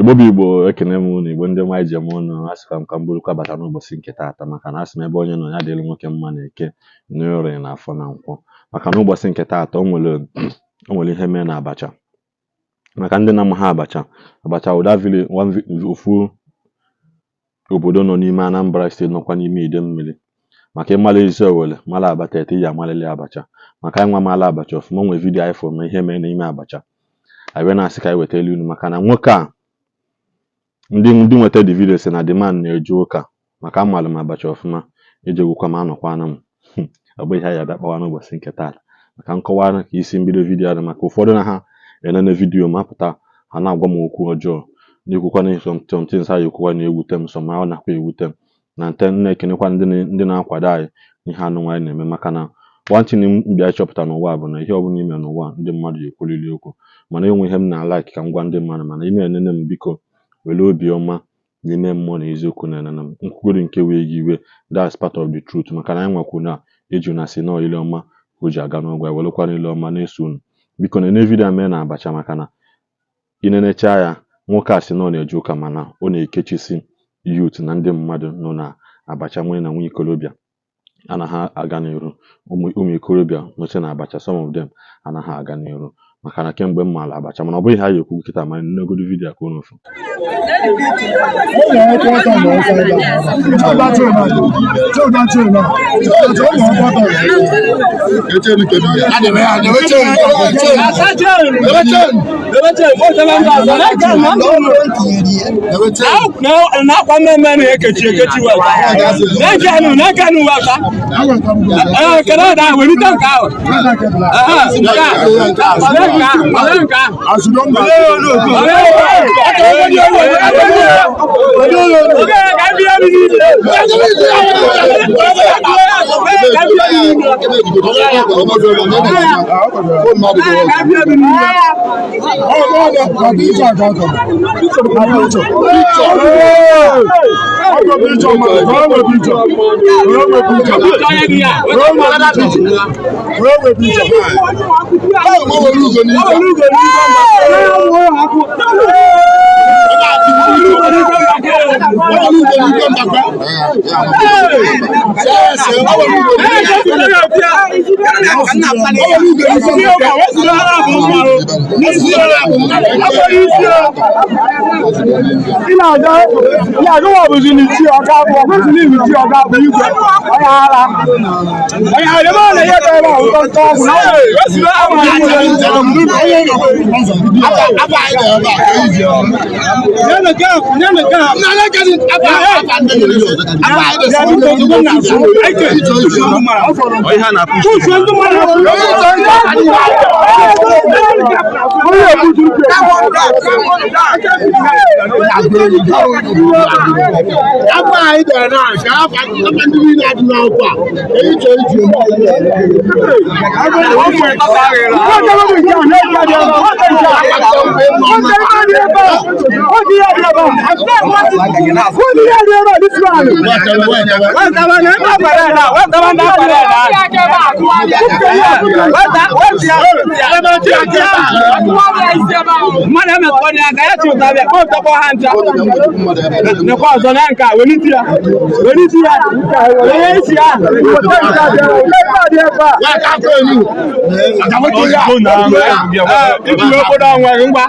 Igbo bụ Igbo, ekene m unu. Igbo ndị ọma ji eme unu. Asịkwa m ka m burukwa bata n'ụbọchị nke taata, maka na asị m ebe onye nọ ya dịrị nwoke mma na Eke na Orie na Afọ na Nkwọ. Maka na ụbọchị nke taata o nwere ihe mee na Abacha. Maka ndị na-amaghị Abacha, Abacha wụ that village one ofu obodo nọ n'ime Anambra State, nọkwa n'ime Idemmili. Maka ịmara ezi Owere mara Abatete, iji amalili Abacha. Maka anyị nwa mara Abacha ọfụma, o nwere video anyị fụrụ ma ihe mee n'ime Abacha, anyị wee na-asị ka anyị wetara unu. Maka na nwoke a, ndị nweta the video si na the man na-eje ụka. Maka amalụ m Abacha ọfụma, ejegwukwa m, anọkwana m. Ọ bụ ihe anyị abịa kpawa n'ụbọchị nke taata, maka nkọwa ka isi mbido video ahụ. Maka ụfọdụ na ha enene video ma pụta, ha na-agwa m okwu ọjọọ, na-ekwukwa na some things ha ekwukwa na-ewute m, some ọ nakwa ewute m na nte. M na-ekenekwa ndị na-akwado anyị n'ihe anụnwa anyị na-eme. Maka na one thing m bịa ịchọpụta n'ụwa bụ na ihe ọbụla ime n'ụwa, ndị mmadụ ga-ekwulili okwu. Mana enwe ihe m na-alike ka m gwa ndị mmadụ, mana ị na-enene m, biko were obiọma n'ime mmụọ na eziokwu na-enene m. Nkwugoro nke wee gị iwe, that's part of the truth. Maka na anyị nwekwu na eju na si nọọ ile ọma ka o ji aga n'ụgwọ ya, werekwana ile ọma na-eso unu. Biko nene video a mee na Abacha. Maka na inenecha ya, nwoke a sị na ọ na-eje ụka, mana ọ na-ekechisi youth na ndị mmadụ nọ na Abacha nwee na nwa ikolobịa anaghị aga n'iru. Ụmụ ikorobịa nọche na Abacha, some of them anaghị aga n'iru. Maka na kemgbe m maara Abacha, mana ọ bụghị ha ya ekwu kịta. Ma nnegodu video a ka unu fụ. Ụlọ ọkụ ọtọ na ọsọ ebe a. Chọọ chain na. Chọọ chain na. Chọọ ụlọ ọkụ ọtọ na. Chain. Chain. Na akwa mmemme na-ekechi ekechi weta na-ekenu na-ekenu weta. Ee, kedu ọda welite nke ahụ? Ee, nke a, were nke ahụ, were nke ahụ. Oge ka anyị bịa n'ime. Ka anyị bịa n'ime. Ka anyị bịa n'ime. Na picture ka ọ chọrọ. Na picture. Ọ bụ picture ma ka ọ nwee picture. Ka ọ nwee picture. Onye dị ya. Ka ọ nwee picture. Ka ọ nwee picture. Olugo n'igwe mba. Olugo n'igwe mba. Ị na-aga ị na-aga nwa bụzi n'isi ọga bụ ọ kwesịrị n'isi ọga bụ igwe onye ara onye ara ebe ọ na-enye ebe ahụ ụtọ ntọ ọgwụ na ọ Afọ anyị dere na ka afa ndị niile adị n'akwụkwọ a eyi chọrọ iji eme. Mmadụ emekọ ya aka ya chụta bịa kpọpụtakwa ha ncha nekwa ọzọ na nke a welite ya, welite ya, wee isi ya. Iji wee kpodo onwe gị ngwa.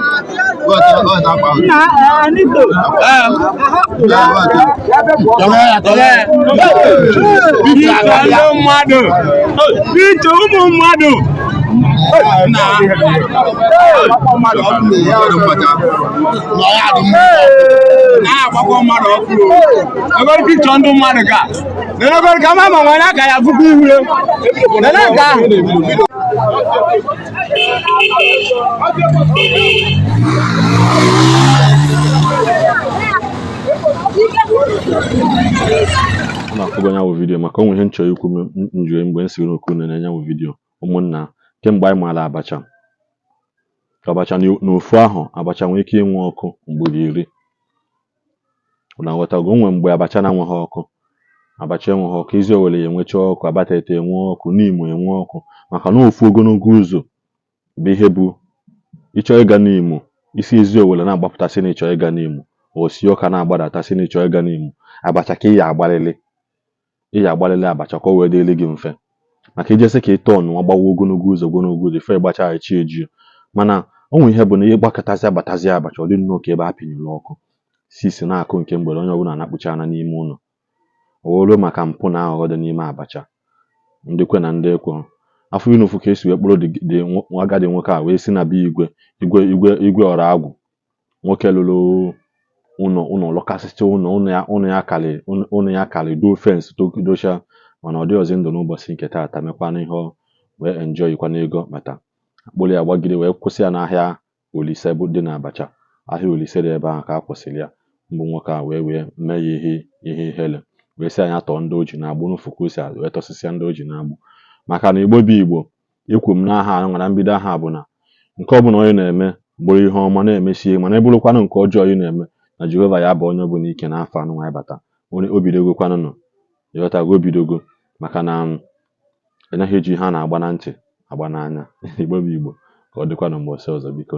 Nna Anito. Iche ndị mmadụ, iche ụmụ mmadụ na na-agbakọ mmadụ ọkụ. Egoro pikchọ ndị mmadụ ka nenegoro ka ma ma nwere aka ya fụkwa ihu ya nene nke ahụ. Ọ na-afụgo ya bụ video. Maka onwe ihe m chọrọ ikwu m njue mgbe m siri okwu nene ya bụ video. Ụmụnna, kemgbe anyị maara Abacha, Abacha n'ofu ahụ, Abacha nwere ike inwe ọkụ mgboro 10 na nghọtago. Onwe mgbe Abacha na-enweghị ọkụ, Abacha enweghị ọkụ, Ezi Owere ya enwecha ọkụ, Abatete enwe ọkụ, N'Imo enwe ọkụ. Maka na ofu ogologo ụzọ bụ ihe bụ ịchọ ịga n'Imo. I si Eziowelle na-agbapụta sị na ị chọrọ ịga Nimo, o si Ọka na-agbadata sị na ị chọrọ ịga Nimo, Abacha ka ị ya agbalịlị, ị ya agbalịlị Abacha ka o wee dịrị gị mfe. Maka ijesi ka ị tọọnụ gbawa ogologo ụzọ, ogologo ụzọ ife gbacha chi ejie. Mana o nwere ihe bụ na ihe gbakọtazi abatazi Abacha, ọ dị nnọọ ka ebe a pịnyere ọkụ 6 na-akụ nke mgbede, onye ọbụla na-akpụcha anya n'ime ụlọ. O wee ruo maka mpụ na aghụghọ dị n'ime Abacha, ndị kwe na ndị ekwe afọ inufu ka esi wee kpụrụ dị agadi nwoke a wee si na be igwe igwe igwe igwe ọra agwụ, nwoke lụrụ ụlọ ụlọ lụkasịcha ụlọ ụlọ ya ụlọ ya kalị ụlọ ya kalị do fence docha, mana ọ dịghịzi ndụ n'ụbọchị nke taata. Mekwana ihe ọ wee enjoy kwa n'ego ọ kpata, akpụrụ ya gbagide wee kwụsị ya n'ahịa Olise bụ dị n'Abacha. Ahịa Olise dị ebe ahụ ka a kwụsịrị ya mbụ. Nwoke a wee wee mee ya ihe ihe ihere, wee sị anya tọọ ndị o ji n'agbụ n'ofu ka o si wee tọsịsịa ndị o ji n'agbụ. Maka na Igbo bụ Igbo, ekwu m n'aha a na mbido aha bụ na nke ọbụla onye na-eme bụrụ ihe ọma na-emesie, mana ebụrụkwanụ nke ọjọọ ị na-eme, na Jehova ya bụ onye ọbụla ike n'afọ anụ nwa bata onye o bidogokwanụ nụ, ịghọtago, o bidogo. Maka na ị naghị eji ihe a na-agba na ntị agba n'anya. Igbo bụ Igbo, ka ọ dịkwanụ mgbe ọzọ, biko.